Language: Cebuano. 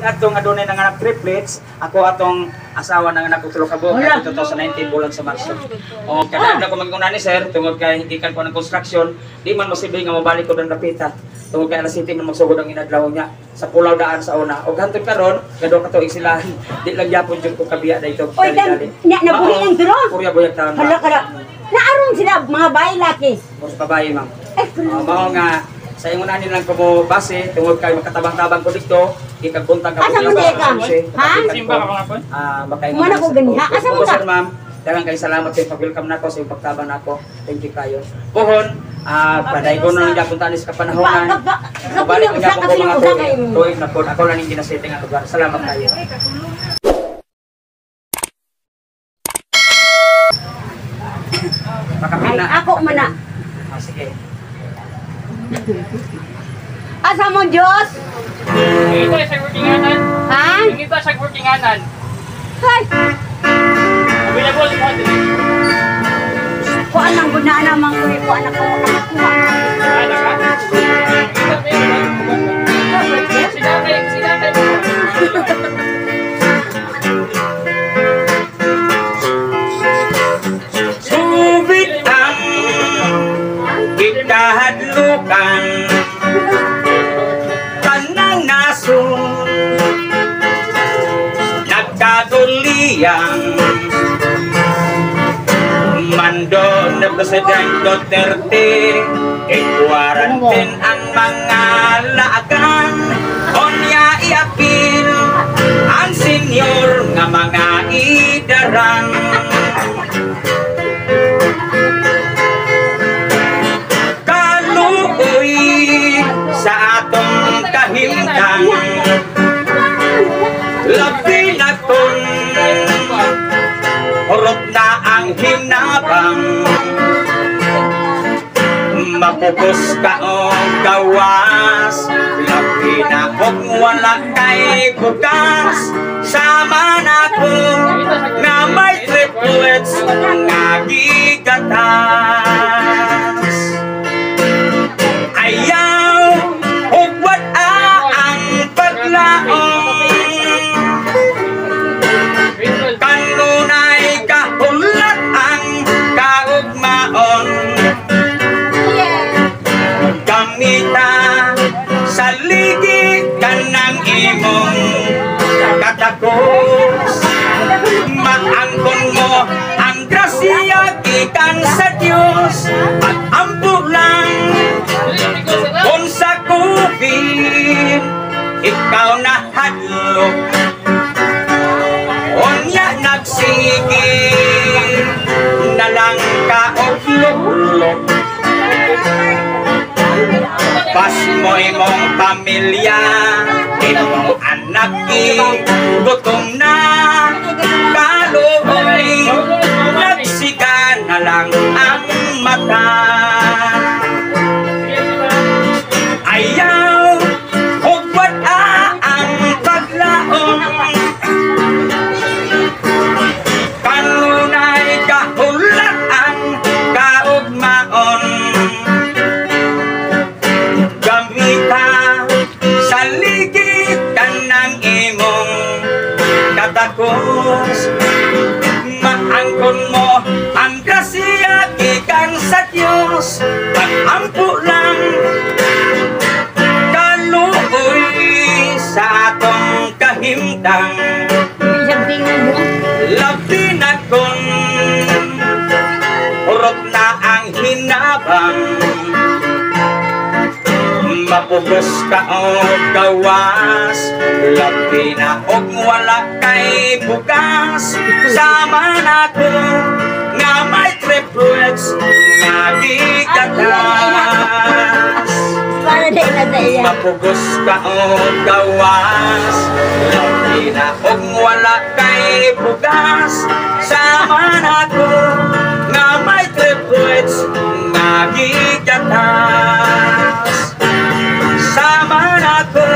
adto nga dunay nanganak triplets, ako atong asawa nanganak og tulo ka buok Wala. 2019, bulan sa Marso. O kada adlaw ko mag ni sir, tungod kay gikan ko ng construction, di man mosible nga mobalik ko dan rapita. Tungod kay alas 7 man magsugod ang inadlaw niya sa Pulaw daan sa una. Og hantod karon, gado ka tuig sila, di lang gyapon jud ko kabiya dayto. Oy, dan, nya, nabuhi ang tulo? Purya buyag taon. Hala ka na. Naaron sila mga babae, laki. Murag babae, ma'am. Eh, Mao nga sa ingon ani lang ko mo base tungod kay makatabang-tabang ko dito, gikabuntag Asa mo di ka? Ha? Simba ka mga kon? Ah, makaingon. Mana ko ganiha? Asa mo ka? Sir, ma'am, daghang kay salamat sa pag-welcome nako, sa pagtabang nako. Thank you kayo. Pohon, paday ko na lang gyapon tani sa kapanahonan. Balik ko Kapilo usa gyapon ko kapilo mga usa tuig. kay. Tuig na po. Ako lang ning ginasetting ang lugar. Salamat kayo. Ay, Makapil na. ako man na. Ah, sige. Asa mo Diyos? Ito sa workinganan. Ha? Ito sa workinganan. Ay, Available mo dili. Kuan lang gud na ana mang kuy kuan ako nakakuha. Ana ka? Ito meron. Sila kay sila kay. Tubig ang ikahadlukan tanang nasun nagkaduliyang mando na President Duterte, ikwarantin ang mga laagan, onya iapil ang senyor nga mga idarang. Kaluoy sa atong kahimtang, labi na kung hurot na ang hinabang, mapugos ka o gawas, labi na kung wala kay bugas, sama na ko nga may triplets nga gigatas. Ayaw ug wala ang paglaong, kanunay kahulat ang kaugmaon, gamita sa ligi kanang imong katakos, maangkon mo ang grasya gikan sa Dios, pag-ampo lang kung sa COVID ikaw na hadlok, unya nagsige na lang ka og luklok. Pas mo imong pamilya, imong anak gutom na, kaluoy nagsiga na lang ang mata. Ayaw ug wala ang paglaon, kanunay kahulat ang kaugmaon, gamita sa ligid kanang imong katakos, maangkon mo ang grasya gikan sa Dios, pag-ampo lang kaluoy sa atong kahimtang, labi na kung hurot na ang hinabang, mapugos ka o gawas, labi na og wala kay bugas, sama na ko nga may triplets nga gigatas. Para di na sa iya. Mapugos ka o gawas, labi na og wala kay bugas, sama na ko nga may triplets nga gigatas. Sama na ko